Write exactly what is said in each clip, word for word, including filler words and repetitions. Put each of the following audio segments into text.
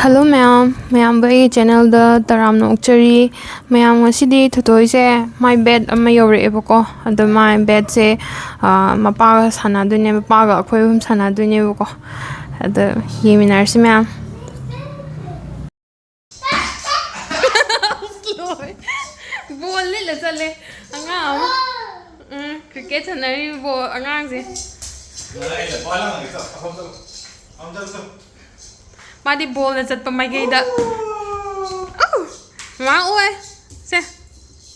Hello ꯃꯌꯥꯝ, ꯃꯌꯥꯝꯕꯨ ꯑꯩꯒꯤ ꯆꯦꯅꯦꯜꯗ ꯇꯔꯥꯝꯅ ꯑꯣꯛꯆꯔꯤ꯫ ꯃꯌꯥꯝ, ꯉꯁꯤꯗꯤ ꯊꯣꯏꯊꯣꯏꯁꯦ ꯃꯥꯏ ꯕꯦꯠ ꯑꯃ ꯌꯧꯔꯛꯑꯦꯕꯀꯣ꯫ ꯑꯗꯣ ꯃꯥꯏ ꯕꯦꯠꯁꯦ, ꯑꯥ, ꯃꯄꯥꯒ ꯁꯥꯟꯅꯗꯣꯏꯅꯦ, ꯃꯄꯥꯒ ꯑꯩꯈꯣꯏ ꯑꯍꯨꯝ ꯁꯥꯟꯅꯗꯣꯏꯅꯦꯕꯀꯣ꯫ ꯑꯗ ꯌꯦꯡꯃꯤꯟꯅꯔꯁꯤ ꯃꯌꯥꯝ꯫ ꯂꯣꯏ꯫ ꯕꯣꯜ ꯂꯤꯠꯂ ꯆꯠꯂꯦ ꯑꯉꯥꯡ ꯑꯃ꯫ ꯎꯝ, ꯀ꯭ꯔꯤꯀꯦꯠ ꯁꯥꯟꯅꯔꯤꯕ ꯕꯣꯜ ꯑꯉꯥꯡꯁꯦ꯫ ꯃꯥꯗꯤ ꯕꯣꯜꯗ ꯆꯠꯄ ꯃꯥꯏꯀꯩꯗ꯫ ꯑꯧ! ꯃꯃꯥ ꯑꯣꯏ꯫ ꯁꯦ,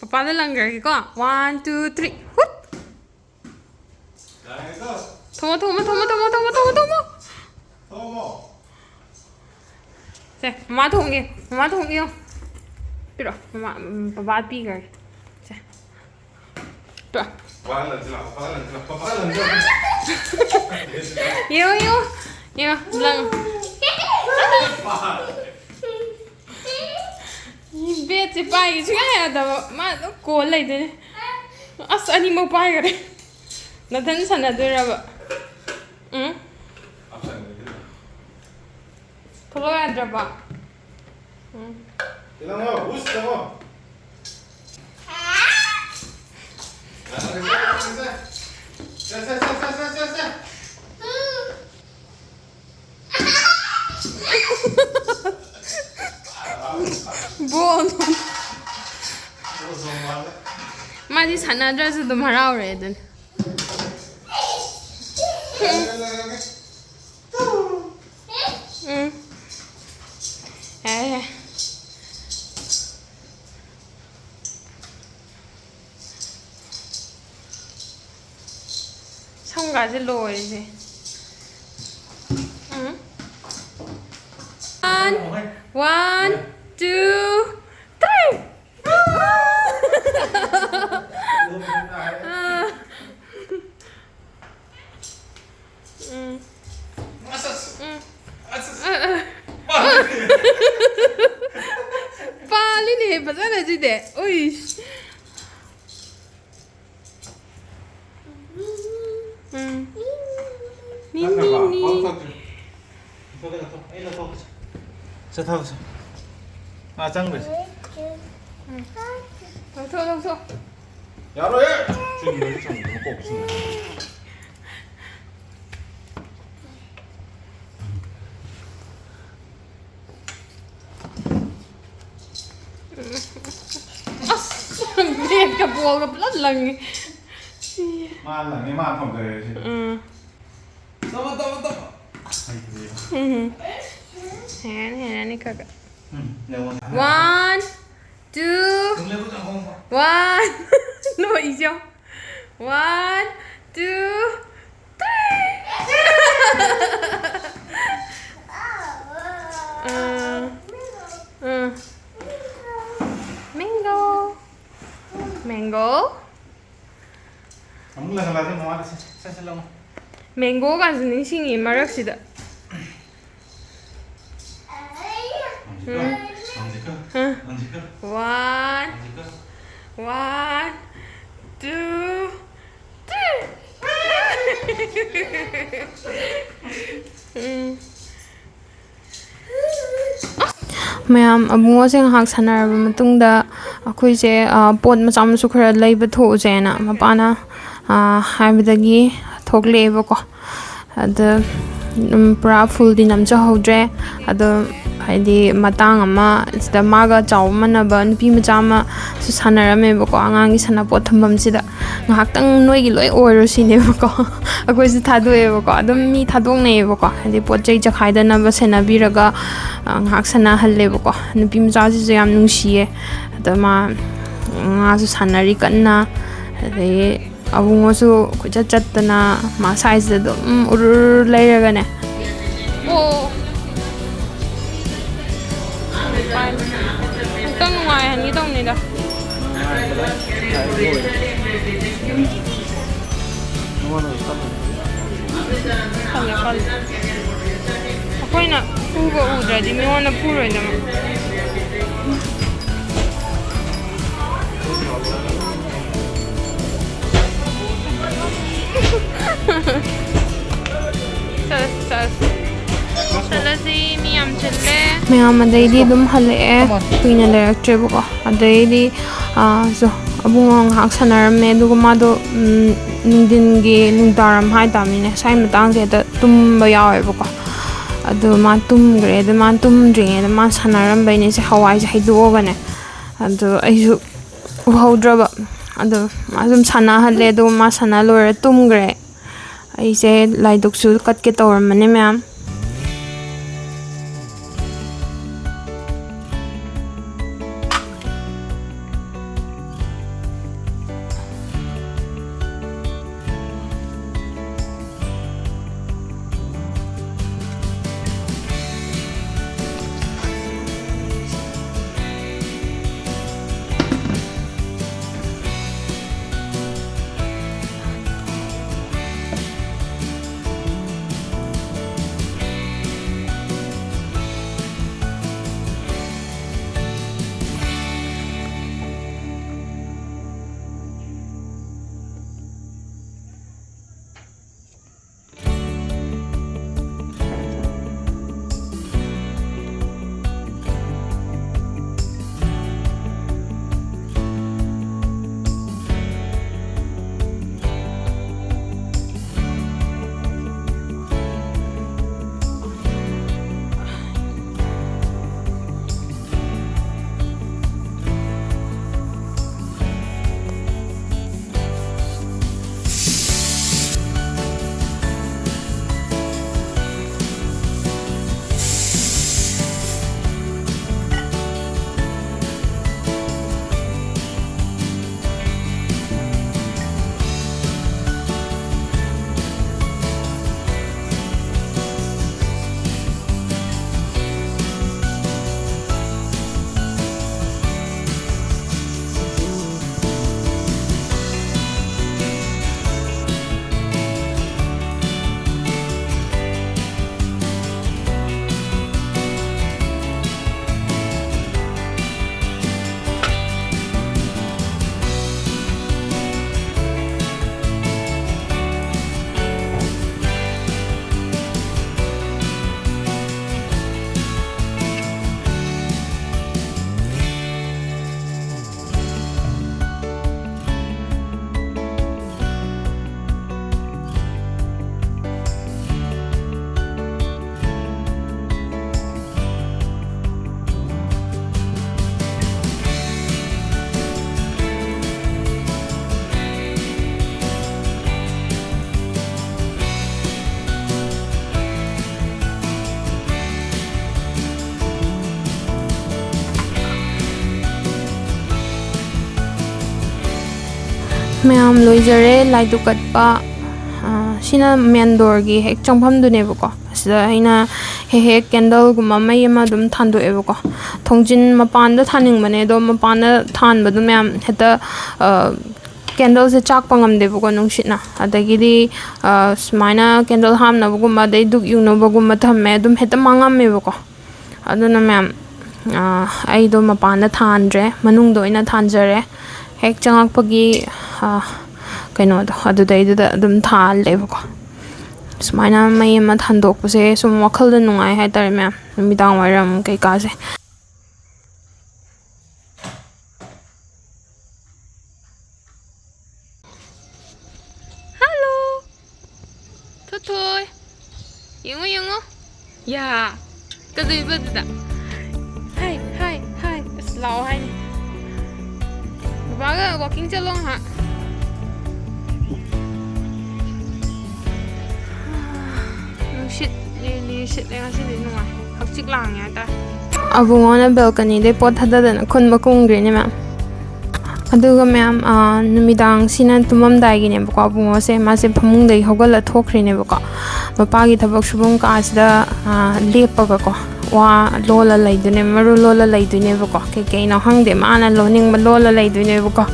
ꯄꯄꯥꯗ ꯂꯪꯈ꯭ꯔꯒꯦꯀꯣ꯫ One, two, three꯫ ꯍꯨꯠ! ꯊꯣꯡꯉꯣ, ꯊꯣꯡꯉꯣ, ꯊꯣꯡꯉꯣ꯫ ꯁꯦ, ꯃꯃꯥ ꯊꯣꯡꯒꯦ, ꯃꯃꯥ ꯊꯣꯡꯒꯦ ꯌꯦꯡꯉꯣ꯫ ꯄꯤꯔꯛꯑꯣ, ꯃꯃꯥ, ꯎꯝ, ꯄꯄꯥ ꯄꯤꯈ꯭ꯔꯒꯦ꯫ ꯁꯦ꯫ ꯄꯤꯔꯛꯑꯣ꯫ ꯌꯦꯡꯉꯣ, ꯌꯦꯡꯉꯣ꯫ ꯌꯦꯡꯉꯣ, ꯂꯪ꯫ ꯕꯦꯠꯁꯦ ꯄꯥꯏꯒꯦ ꯁꯨꯡꯌꯥ ꯌꯥꯗꯕ꯫ ꯃꯥ ꯑꯗꯨꯝ ꯀꯣꯜ ꯂꯩꯗꯣꯏꯅꯦ꯫ ꯑꯁ, ꯑꯅꯤꯃꯛ ꯄꯥꯏꯈ꯭ꯔꯦ꯫ ꯅꯊꯟ ꯁꯥꯟꯅꯗꯣꯏꯔꯕ? ꯎꯝ? ꯊꯣꯛꯂꯛꯑꯣ ꯌꯥꯗ꯭ꯔꯕ? ꯎꯝ꯫ ꯕꯣꯜ꯫ ꯃꯥꯗꯤ ꯁꯥꯟꯅꯗ꯭ꯔꯁꯨ ꯑꯗꯨꯝ ꯍꯔꯥꯎꯔꯦ ꯑꯗꯨꯅ꯫ ꯎꯝ꯫ ꯌꯥꯔꯦ, ꯌꯥꯔꯦ꯫ ꯁꯝꯒꯥꯁꯦ ꯂꯣꯏꯔꯦ꯫ ꯎꯝ꯫ One, one, two, three. ꯑꯥ꯫ ꯎꯝ꯫ ꯎꯝ꯫ ꯑ, ꯑ꯫ ꯄꯥꯜꯂꯤꯅꯦꯍꯦ ꯐꯖꯅ ꯁꯤꯗꯤ꯫ ꯎꯏꯁ꯫ ꯎꯝ꯫ ꯅꯤ, ꯅꯤ, ꯅꯠꯇ꯭ꯔꯕ? ꯅꯤ꯫ ꯄꯥꯎ ꯊꯣꯛꯇ꯭ꯔꯤ꯫ ꯂꯧꯊꯣꯛꯀꯦ, ꯂꯧꯊꯣꯛ-, ꯑꯩ ꯂꯧꯊꯣꯛꯀꯦꯁꯦ꯫ ꯆꯠꯊꯕꯁꯦ꯫ ꯃꯥ ꯆꯪꯈ꯭ꯔꯁꯦ꯫ ꯂꯧꯊꯣꯛ ꯂꯧꯊꯣꯛ꯫ ꯌꯥꯔꯣꯏꯌꯦ꯫ ꯆꯤꯡꯗꯗꯤ ꯆꯪꯗꯦ, ꯃꯀꯣꯛ ꯆꯤꯡꯗꯦ꯫ ꯑꯁ! ꯕꯦꯠꯀ ꯕꯣꯜꯒ ꯄꯨꯂꯞ ꯂꯪꯉꯦ꯫ ꯃꯥ ꯂꯪꯉꯦ, ꯃꯥ ꯊꯣꯝꯖꯔꯦ ꯁꯤ꯫ ꯎꯝ꯫ ꯇꯞꯄꯣ, ꯇꯞꯄꯣ, ꯇꯞꯄꯣ꯫ ꯍꯩꯇ꯭ꯔꯦ꯫ ꯎꯝ꯫ ꯍꯩꯔꯅꯤ, ꯍꯩꯔꯅꯤ ꯈꯔ ꯈꯔ꯫ ꯎꯝ, ꯌꯦꯡꯉꯣ꯫ One, two, ꯅꯪ ꯂꯦꯞꯄꯣ, ꯆꯪꯉꯣ꯫ One. ꯅꯣꯛꯏꯁꯦ ꯌꯦꯡꯉꯣ. One, two, three. ꯑꯥ, ꯑꯥ. Mango. Mango. ꯑꯃꯨꯛ ꯂꯪꯍꯜꯂꯛꯑꯗꯤ ꯃꯃꯥꯗ ꯁꯠ ꯁꯠ ꯁꯠ ꯂꯪꯉꯣ꯫ Mango ꯒꯁꯨ ꯅꯤꯡꯁꯤꯡꯉꯤ ꯃꯔꯛꯁꯤꯗ꯫ ꯂꯪꯁꯤꯀꯣ, ꯂꯪꯁꯤꯀꯣ, ꯎꯝ. ꯂꯪꯁꯤꯀꯣ, One, ꯂꯪꯁꯤꯀꯣ꯫ One, two, three. ꯎꯝ. ꯃꯌꯥꯝ ꯑꯕꯨꯡꯉꯣꯁꯦ ꯉꯥꯏꯍꯥꯛ ꯁꯥꯟꯅꯔꯕ ꯃꯇꯨꯡꯗ ꯑꯩꯈꯣꯏꯁꯦ, ꯑ, ꯄꯣꯠ ꯃꯆꯥ ꯃꯁꯨ ꯈꯔ ꯂꯩꯕ ꯊꯣꯛꯎꯁꯦꯅ ꯃꯄꯥꯅ, ꯑ, ꯍꯥꯏꯕꯗꯒꯤ ꯊꯣꯛꯂꯛꯑꯦꯕꯀꯣ꯫ ꯑꯗ, ꯎꯝ, ꯄꯨꯔꯥ ꯐꯨꯜꯗꯤ ꯅꯝꯖꯍꯧꯗ꯭ꯔꯦ꯫ ꯑꯗꯣ ꯍꯥꯏꯗꯤ ꯃꯇꯥꯡ ꯑꯃ ꯁꯤꯗ ꯃꯥꯒ ꯆꯥꯎꯕ ꯃꯥꯟꯅꯕ ꯅꯨꯄꯤ ꯃꯆꯥ ꯑꯃꯁꯨ ꯁꯥꯟꯅꯔꯝꯃꯦꯕꯀꯣ, ꯑꯉꯥꯡꯒꯤ ꯁꯥꯟꯅꯄꯣꯠ ꯊꯝꯐꯝꯁꯤꯗ꯫ ꯉꯥꯏꯍꯥꯛꯇꯪ ꯅꯣꯏꯒꯤ ꯂꯣꯏ ꯑꯣꯏꯔꯣ ꯁꯤꯅꯦꯕꯀꯣ꯫ ꯑꯩꯈꯣꯏꯁꯨ ꯊꯥꯗꯣꯛꯑꯦꯕꯀꯣ꯫ ꯑꯗꯨꯝ ꯃꯤ ꯊꯥꯗꯣꯛꯅꯩꯌꯦꯕꯀꯣ꯫ ꯍꯥꯏꯗꯤ ꯄꯣꯠ ꯆꯩ ꯆꯈꯥꯏꯗꯅꯕ ꯁꯦꯟꯅꯕꯤꯔꯒ, ꯑ, ꯉꯥꯏꯍꯥꯛ ꯁꯥꯟꯅꯍꯜꯂꯦꯕꯀꯣ꯫ ꯅꯨꯄꯤ ꯃꯆꯥꯁꯤꯁꯨ ꯌꯥꯝ ꯅꯨꯡꯁꯤꯌꯦ꯫ ꯑꯗ ꯃꯥ, ꯉꯥꯁꯨ ꯁꯥꯟꯅꯔꯤ ꯀꯟꯅ꯫ ꯑꯗꯒꯤ ꯑꯕꯨꯡꯉꯣꯁꯨ ꯀꯣꯏꯆꯠ ꯆꯠꯇꯅ ꯃꯥ ꯁꯥꯏꯁꯤꯗ ꯑꯗꯨꯝ ꯎꯔꯨꯔ ꯂꯩꯔꯒꯅꯦ꯫ ꯑꯣ꯫ ꯑꯝꯇꯪ ꯅꯨꯡꯉꯥꯏꯍꯟꯒꯦ ꯇꯧꯅꯤꯗ꯫ ꯈꯜꯂꯦ, ꯈꯜꯂꯦ꯫ ꯑꯩꯈꯣꯏꯅ ꯐꯨꯕ ꯎꯗ꯭ꯔꯗꯤ ꯃꯤꯉꯣꯟꯗ ꯐꯨꯔꯣꯏꯗꯕ꯫ ꯆꯠꯂꯁꯤ, ꯆꯠꯂꯁꯤ꯫ ꯆꯠꯂꯁꯤ, ꯃꯤ ꯌꯥꯝ ꯆꯤꯜꯂꯦ꯫ ꯃꯌꯥꯝ ꯑꯗꯩꯗꯤ ꯑꯗꯨꯝ ꯍꯜꯂꯛꯑꯦ꯫ ꯀꯨꯏꯅ ꯂꯩꯔꯛꯇ꯭ꯔꯦꯕꯀꯣ꯫ ꯑꯗꯩꯗꯤ, ꯑꯥ, ꯁꯨ, ꯑꯕꯨꯡꯉꯣ ꯉꯥꯏꯍꯥꯛ ꯁꯥꯟꯅꯔꯝꯃꯦ, ꯑꯗꯨꯒ ꯃꯥꯗꯣ, ꯎꯝ, ꯅꯨꯡꯊꯤꯟꯒꯤ, ꯅꯨꯡꯗꯥꯡꯋꯥꯏꯔꯝ ꯍꯥꯏꯇꯥꯕꯅꯤꯅꯦ, ꯁ꯭ꯋꯥꯏ ꯃꯇꯥꯡꯁꯦ ꯍꯦꯛꯇ ꯇꯨꯝꯕ ꯌꯥꯎꯋꯦꯕꯀꯣ꯫ ꯑꯗꯨ ꯃꯥ ꯇꯨꯝꯈ꯭ꯔꯦ꯫ ꯑꯗꯨ ꯃꯥ ꯇꯨꯝꯗ꯭ꯔꯤꯉꯩꯗ ꯃꯥ ꯁꯥꯟꯅꯔꯝꯕꯩꯅꯦ ꯁꯦ, ꯍꯋꯥꯏꯁꯦ ꯍꯩꯗꯣꯛꯑꯒꯅꯦ꯫ ꯑꯗꯨ ꯑꯩꯁꯨ ꯎꯍꯧꯗ꯭ꯔꯕ꯫ ꯑꯗꯨ ꯃꯥ ꯁꯨꯝ ꯁꯥꯟꯅꯍꯜꯂꯦ, ꯑꯗꯨꯒ ꯃꯥ ꯁꯥꯟꯅ ꯂꯣꯏꯔ ꯇꯨꯝꯈ꯭ꯔꯦ꯫ ꯑꯩꯁꯦ ꯂꯥꯏꯗꯨꯛꯁꯨ ꯀꯠꯀꯦ ꯇꯧꯔꯝꯕꯅꯦ ꯃꯌꯥꯝ꯫ ꯃꯌꯥꯝ, ꯂꯣꯏꯖꯔꯦ ꯂꯥꯏꯗꯨꯛ ꯀꯠꯄ꯫ ꯑ, ꯁꯤꯅ ꯃꯦꯟ ꯗꯣꯔꯒꯤ ꯍꯦꯛ ꯆꯪꯐꯝꯗꯨꯅꯦꯕꯀꯣ꯫ ꯑꯁꯤꯗ ꯑꯩꯅ ꯍꯦꯛ ꯍꯦꯛ ꯀꯦꯟꯗꯜꯒꯨꯝꯕ ꯃꯩ ꯑꯃ ꯑꯗꯨꯝ ꯊꯥꯟꯗꯣꯛꯑꯦꯕꯀꯣ꯫ ꯊꯣꯡꯖꯤꯟ ꯃꯄꯥꯟꯗ ꯊꯥꯅꯤꯡꯕꯅꯦ, ꯑꯗꯣ ꯃꯄꯥꯟꯗ ꯊꯥꯟꯕꯗꯣ ꯃꯌꯥꯝ ꯍꯦꯛꯇ, ꯑ, ꯀꯦꯟꯗꯜꯁꯦ ꯆꯥꯛꯄ ꯉꯝꯗꯦꯕꯀꯣ ꯅꯨꯡꯁꯤꯠꯅ꯫ ꯑꯗꯒꯤꯗꯤ, ꯑ, ꯁꯨꯃꯥꯏꯅ ꯀꯦꯟꯗꯜ ꯍꯥꯞꯅꯕꯒꯨꯝꯕ, ꯑꯗꯩ ꯗꯨꯛ ꯌꯨꯡꯅꯕꯒꯨꯝꯕ ꯊꯝꯃꯦ, ꯑꯗꯨꯝ ꯍꯦꯛꯇ ꯃꯥꯡꯉꯝꯃꯦꯕꯀꯣ꯫ ꯑꯗꯨꯅ ꯃꯌꯥꯝ, ꯑ, ꯑꯩꯗꯣ ꯃꯄꯥꯟꯗ ꯊꯥꯟꯗ꯭ꯔꯦ, ꯃꯅꯨꯡꯗ ꯑꯣꯏꯅ ꯊꯥꯟꯖꯔꯦ꯫ ꯍꯦꯛ ꯆꯪꯉꯛꯄꯒꯤ, ꯑ, ꯀꯩꯅꯣꯗꯣ, ꯑꯗꯨꯗꯩꯗꯨꯗ ꯑꯗꯨꯝ ꯊꯥꯜꯂꯦꯕꯀꯣ꯫ ꯁꯨꯃꯥꯏꯅ ꯃꯩ ꯑꯃ ꯊꯥꯟꯗꯣꯛꯄꯁꯦ ꯁꯨꯝ ꯋꯥꯈꯜꯗ ꯅꯨꯡꯉꯥꯏ ꯍꯥꯏꯇꯥꯔꯦ ꯃꯌꯥꯝ, ꯅꯨꯃꯤꯗꯥꯡ ꯋꯥꯏꯔꯝ ꯀꯩꯀꯥꯁꯦ꯫ ꯍꯜꯂꯣ! ꯊꯣꯏꯊꯣꯏ! ꯌꯦꯡꯉꯨ, ꯌꯦꯡꯉꯨ! ꯌꯥ! ꯀꯗꯣꯏꯕ ꯑꯗꯨꯗ? ꯍꯥꯏ, ꯍꯥꯏ, ꯍꯥꯏ! ꯑꯁ, ꯂꯥꯛꯑꯣ ꯍꯥꯏꯅꯤ꯫ ꯕꯕꯥꯒ walking ꯆꯠꯂꯣ ꯉꯥꯏꯍꯥꯛ꯫ ꯅꯨꯡꯁꯤꯠ ꯂꯤꯔꯤ ꯂꯤꯔꯤ ꯁꯤꯠꯂꯦ ꯉꯁꯤꯗꯤ, ꯅꯨꯡꯉꯥꯏ꯫ ꯍꯛꯆꯤꯛ ꯂꯥꯡꯉꯦ ꯍꯥꯏꯇꯥꯔꯦ꯫ ꯑꯕꯨꯡꯉꯣꯅ balconyꯗꯩ ꯄꯣꯠ ꯊꯥꯗꯗꯅ ꯈꯨꯟꯕ ꯀꯨꯝꯈ꯭ꯔꯤꯅꯦ ꯃꯌꯥꯝ꯫ ꯑꯗꯨꯒ ꯃꯌꯥꯝ, ꯑ, ꯅꯨꯃꯤꯗꯥꯡꯁꯤꯅ ꯇꯨꯝꯃꯝꯗꯥꯏꯒꯤꯅꯦꯕꯀꯣ, ꯑꯕꯨꯡꯉꯣꯁꯦ ꯃꯥꯁꯦ ꯐꯃꯨꯡꯗꯒꯤ ꯍꯧꯒꯠꯂ ꯊꯣꯛꯈ꯭ꯔꯤꯅꯦꯕꯀꯣ꯫ ꯃꯄꯥꯒꯤ ꯊꯕꯛ ꯁꯨꯐꯝ ꯀꯥꯁꯤꯗ, ꯑ, ꯂꯦꯞꯄꯒꯀꯣ, ꯋꯥ ꯂꯣꯜꯂ ꯂꯩꯗꯣꯏꯅꯦ, ꯃꯔꯨ ꯂꯣꯜꯂ ꯂꯩꯗꯣꯏꯅꯦꯕꯀꯣ꯫ ꯀꯩ ꯀꯩꯅꯣ ꯈꯪꯗꯦ, ꯃꯥꯅ ꯂꯣꯟꯅꯤꯡꯕ ꯂꯣꯜꯂ ꯂꯩꯗꯣꯏꯅꯦꯕꯀꯣ꯫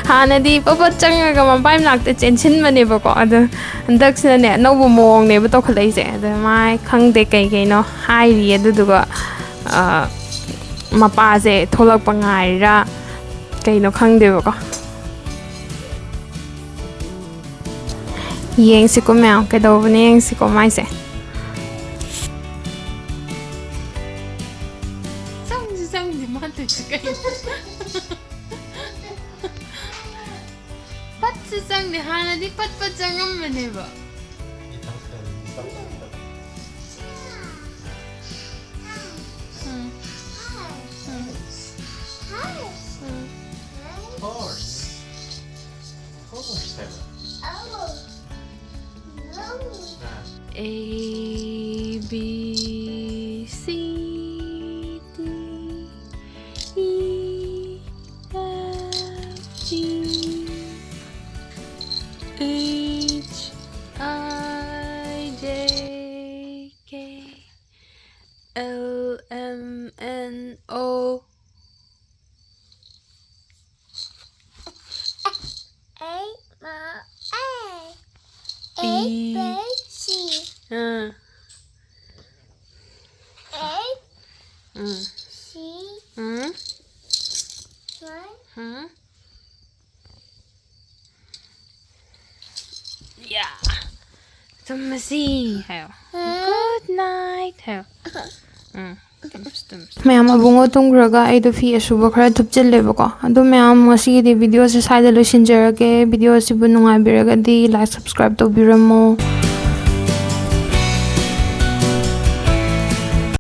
ꯍꯥꯟꯅꯗꯤ ꯄꯄꯠ ꯆꯪꯉꯒ ꯃꯄꯥꯏ ꯃꯅꯥꯛꯇ ꯆꯦꯟꯁꯤꯟꯕꯅꯦꯕꯀꯣ, ꯑꯗꯣ ꯍꯟꯗꯛꯁꯤꯅꯅꯦ, ꯑꯅꯧꯕ ꯃꯑꯣꯡꯅꯦꯕ ꯇꯧꯈꯠꯂꯛꯏꯁꯦ꯫ ꯑꯗꯣ ꯃꯥ ꯈꯪꯗꯦ ꯀꯩ ꯀꯩꯅꯣ ꯍꯥꯏꯔꯤ, ꯑꯗꯨꯗꯨꯒ, ꯑ, ꯃꯄꯥꯁꯦ ꯊꯣꯛꯂꯛꯄ ꯉꯥꯏꯔꯤꯔꯥ ꯀꯩꯅꯣ ꯈꯪꯗꯦꯕꯀꯣ꯫ ꯌꯦꯡꯁꯤꯀꯣ ꯃꯌꯥꯝ, ꯀꯩꯗꯧꯕꯅꯦ ꯌꯦꯡꯁꯤꯀꯣ ꯃꯥꯏꯁꯦ꯫ ꯆꯪꯁꯤ ꯆꯪꯁꯤ ꯃꯥ ꯇꯧꯏꯁꯤ ꯀꯩꯅꯣ? ꯄꯠꯁꯨ ꯆꯪꯗꯦ, ꯍꯥꯟꯅꯗꯤ ꯄꯠ ꯄꯠ ꯆꯪꯉꯝꯕꯅꯦꯕ꯫ ꯎꯝ꯫ ꯎꯝ꯫ ꯎꯝ꯫ Horse. Horse. A, B, C, D, E, F, G, Baby. Ah. Eight. Um. Six. Um. Five. ꯎꯝ. ꯌꯥ. ꯇꯨꯝꯃꯁꯤ ꯍꯥꯏꯌꯣ꯫ Good night ꯍꯥꯏꯌꯣ꯫ ꯎꯝ. ꯇꯨꯝꯃꯁꯤ, ꯇꯨꯝꯃꯁꯤ꯫ ꯃꯌꯥꯝ, ꯑꯕꯨꯡꯉꯣ ꯇꯨꯝꯈ꯭ꯔꯒ ꯑꯩꯗꯣ ꯐꯤ ꯑꯁꯨꯕ ꯈꯔ ꯊꯨꯞꯆꯤꯜꯂꯦꯕꯀꯣ꯫ ꯑꯗꯣ ꯃꯌꯥꯝ, ꯉꯁꯤꯒꯤꯗꯤ ꯚꯤꯗꯤꯑꯣꯁꯦ ꯁ꯭ꯋꯥꯏꯗ ꯂꯣꯏꯁꯤꯟꯖꯔꯒꯦ꯫ ꯚꯤꯗꯤꯑꯣꯁꯤꯕꯨ ꯅꯨꯡꯉꯥꯏꯕꯤꯔꯒꯗꯤ like, subscribe ꯇꯧꯕꯤꯔꯝꯃꯣ꯫